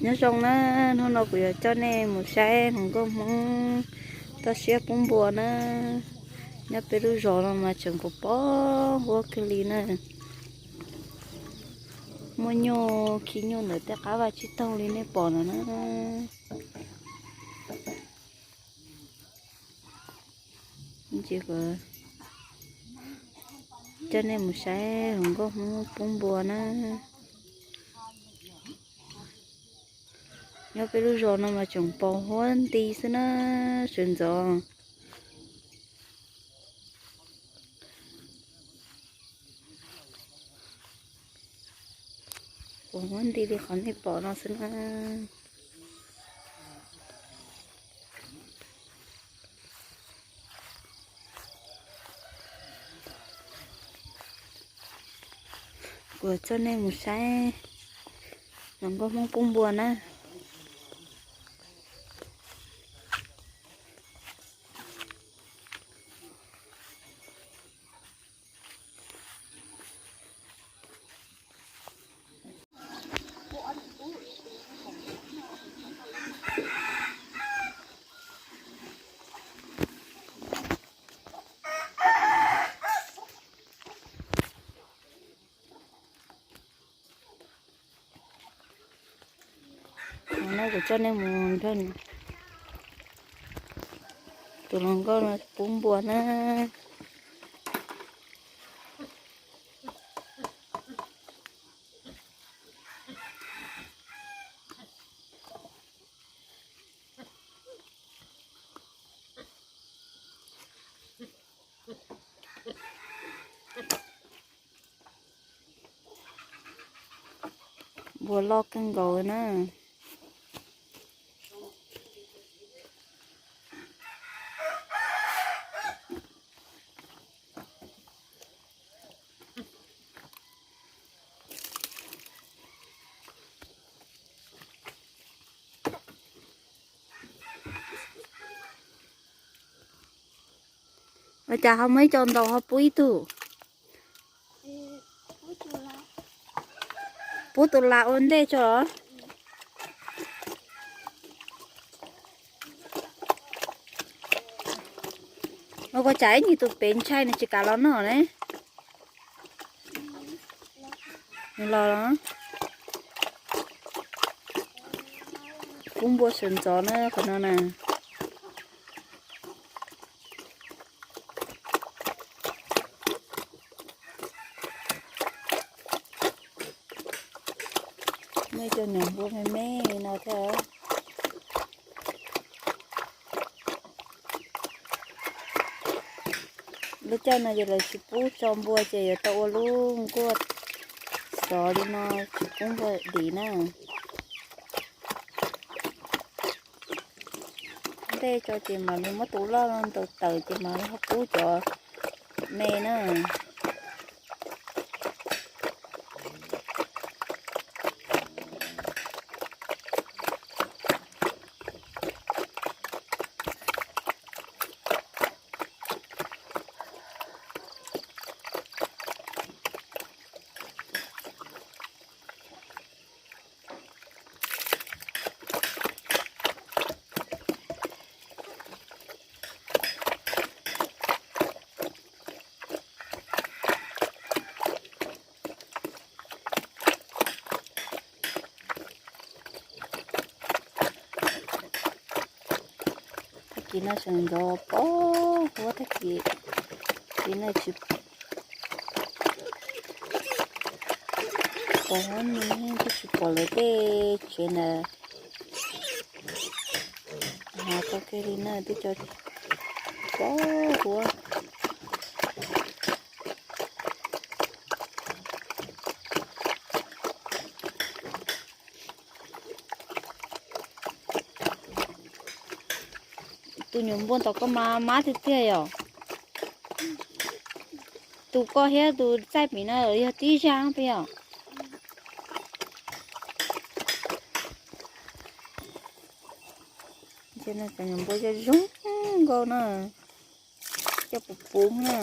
Nyob zoo na, hnub no kuv yuav coj nej mus saib hluas nkauj Hmoob toj siab pub npua na. Nyob peb lub zos no mas tseem pos pos huab kawg li na. Muaj nyuj khib nyuj ntawm tej qab vaj tsib taug li nej pom no na. Ces kuv coj nej mus saib hluas nkauj Hmoob pub npua na. Nyob peb lub zos no mas tseem pos huab nti xwb na, sawv ntxov. Pos huab nti li qhov nej pom no xwb na. Kuv coj nej mus saib hluas nkauj Hmoob pub npua na. No kuv coj nej mus nrog tus hluas nkauj no pub npua na. Npua loj kawg nkaus na. Ua cas ho muaj ib co ntaus ho pub ib tug? Pub tus las ua ntej tso. Ua cas ib nyuag tus pem ntshai nws tsis kam los noj ne. Nws los los. Pub npua sawv ntxov na qhov no na. Muaj ib co nyuam npua me me li no thiab. Lub caij no ces lawv tsis pub tso npua ces yuav tau ua lub nkuaj xov li no, tsis pub npua dim na. Ntej tso ces mam li muab tus loj no ntaus tawm ces mam li ho pub cov me na. Tag kis no sawv ntxov pos huab tag kis, tsis no tsis pos huab ni, twb tsis pom lawv tej tsev ntawd. Hnav tau kiag li na, twb tso pos huab. Tus nyuam npua tom koj mas mab tiag tiag yom. Tus koj thiab tus txaij pem no yog tib zaj peb yom. Cov nyuam npua zoo zoo nkauj na, coj puv puv na.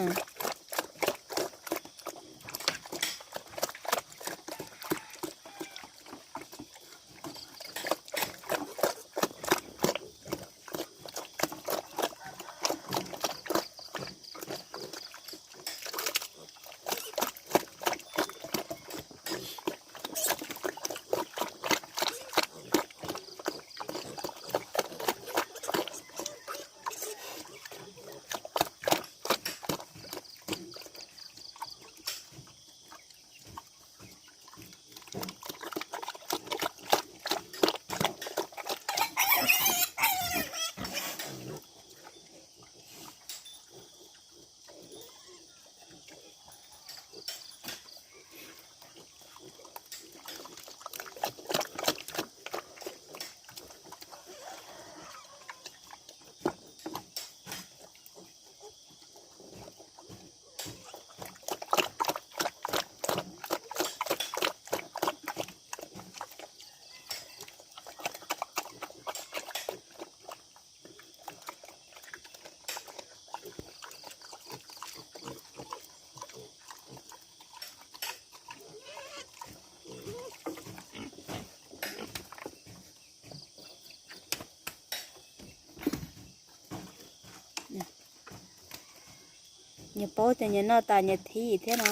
Nyias paub tias nyias noj tas nyias thib thiab no.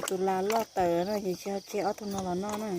Tus las loj tawm no ces tsis ho tseg ob tug no los noj na.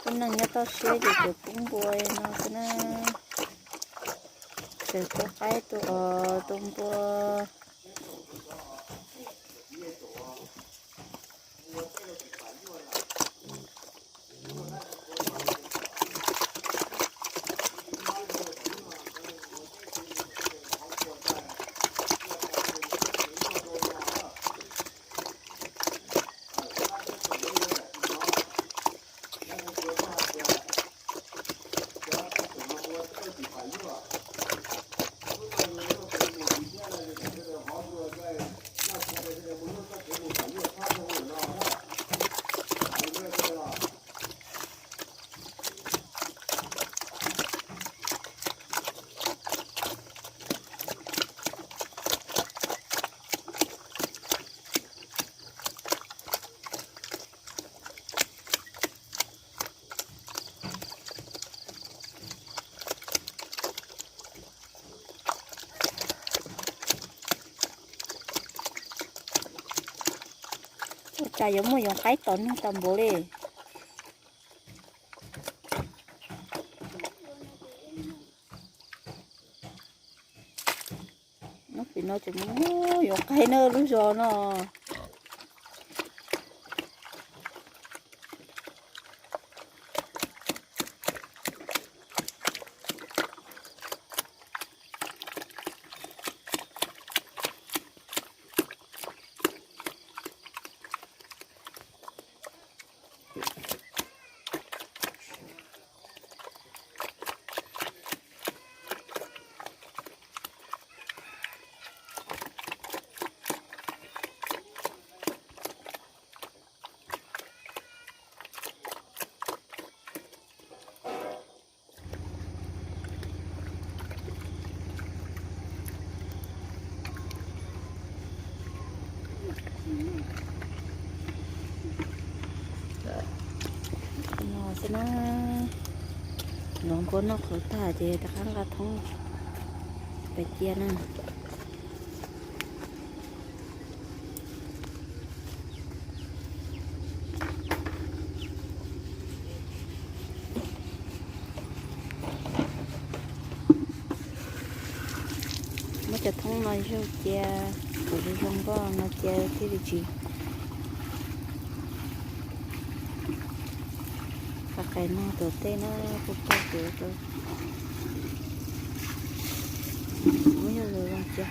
Tus neeg nyob toj siab ces tsuas pub npua no xwb na. Txawm tua qaib tua os tua npua. Ua cas yuav muaj yoov qaib tom neeg tau npaum li. Hnub pem no tseem muaj yoov qaib na lub zos no. No xwb na, nov npua noj qhauv tag ces rov qab nqa thoob pais cia na. Muab cov thoob no zaug cia kom zoo zoo nkauj no cia thiaj li tsis qab qais no tuam tej na, kuj pog tuav rau. Muab zaug zoo zoo cia.